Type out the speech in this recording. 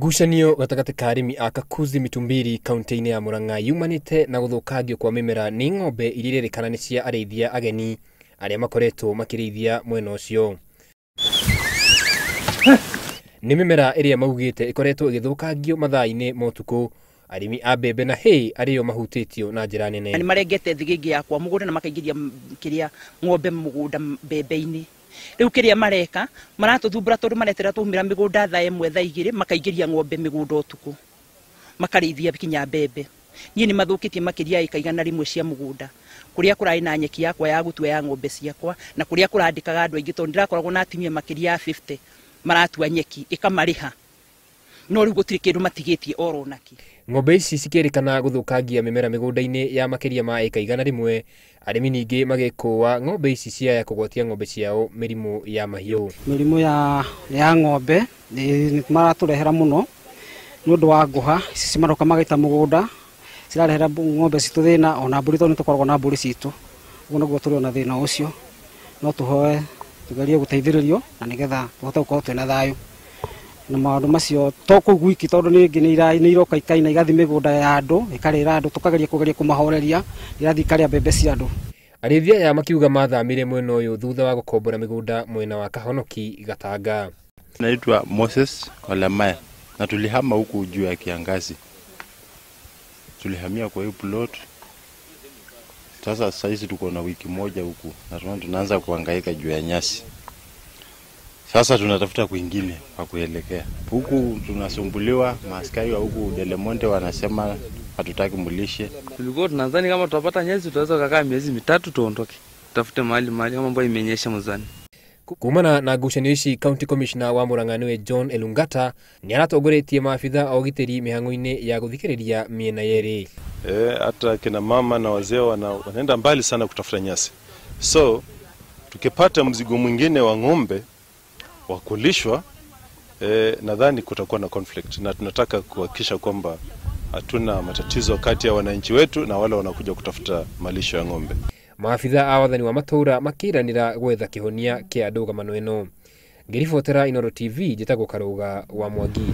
Ngucanio gatagatĩ ka arĩmi a Kakuzi Mitumbiri kaunti-inĩ ya Murang'a yumanĩte na gũthũkangio kwa mĩmera nĩ ng'ombe iria irerĩkana nĩ cia arĩithia ageni arĩa makoretwo makĩrĩithia mwena ũcio. Nĩ mĩmera ĩrĩa maugĩte ĩkoretwo ĩgĩthũkangio mathaa-inĩ ma ũtukũ, arĩmi a mbembe na hay arĩo mahutĩtio na njĩra nene. Nĩ marengete thigĩngĩ yakwa mũgũnda na makaingĩria kĩrĩa ng'ombe mũgũnda mbembe-inĩ. Rĩu kĩrĩa mareka maratũthumbũra tondũ maretera tũmĩra mĩgũnda thaa 1 thaa 2 makaingĩria ng'ombe mĩgũnda ũtukũ makarĩithia kinya mbembe. Niĩ nĩ mathũkĩtie makĩria ĩka 100 cia mũgũnda kũrĩa kũrarĩ na nyeki yakwa ya gũtua ya ng'ombe ciakwa na kũrĩa kũrandĩkaga andũ aingĩ tondũ ndĩrakoragwo na atumia makĩria ya 50 maratua nyeki ĩkamarĩha, no rĩu gũtirĩ kĩndũ matigĩtie oro naki. Ng'ombe ici cikĩrĩkana gũthũkangia mĩmera mĩgũnda-inĩ ya makĩria ma ĩka 100, arĩmi ningĩ magĩkũa ng'ombe ici ciaya kũgwatia ng'ombe ciao mĩrimũ ya mahiũ. Mĩrimũ ya ng'ombe nĩ maratũrehera mũno nĩ ũndũ wa ngũha ici cimaroka magaita mũgũnda, cirarehera ng'ombe citũ thĩna, ona mbũri tondũ nĩ tũkoragwo na mbũri citũ, ũguo nĩguo tũrĩ ona thĩna ũcio. No tũhoe tũgerie gũteithĩrĩrio na nĩgetha tũhote gũkorwo twĩna thayũ na maũndũ macio to kũu gwiki tondũ ningĩ nĩ iroka ikaina igathiĩ mĩgũnda ya andũ ikarĩra andũ, tũkageria kũgeria kũmahoreria irathiĩ ikarĩa mbembe cia andũ. Arĩithia aya makiuga mathamire mwena ũyũ thutha wa gũkombora mĩgũnda mwena wa Kahonoki Gatanga. Naitwa Moses Olamaya na tulihama huku juu ya kiangazi, tulihamia kwa hiyo plot. Sasa saizi tuko na wiki moja huku na tunaanza kuhangaika juu ya nyasi. Sasa tunatafuta kwingine kwa kuelekea. Huku tunasumbuliwa, maaskari wa huku Delemonte wanasema hatutaki mulishe. Tulikuwa tunadhani kama tutapata nyasi tutaweza kukaa miezi 3 tuondoke. Tutafute mahali kama mvua imenyesha mzani. Kumana na ngucanio ici, County Commissioner wa Murang'a niwe John Elungata nĩ aratongoretie maabitha a ũgitĩri mĩhang'o-inĩ ya gũthikĩrĩria mĩena yerĩ. Hata kina mama na wazee wanaenda mbali sana kutafuta nyasi. So tukipata mzigo mwingine wa ng'ombe wa kulishwa, nadhani kutakuwa na conflict, na tunataka kuhakikisha kwamba hatuna matatizo kati ya wananchi wetu na wale wanakuja kutafuta malisho ya ng'ombe. Maabitha a wathani wa matũra makĩranĩra gwetha kĩhonia kĩa ndũgamano ĩno. Ngĩribotera Inooro TV, njĩtagwo Karũga wa Mwangi.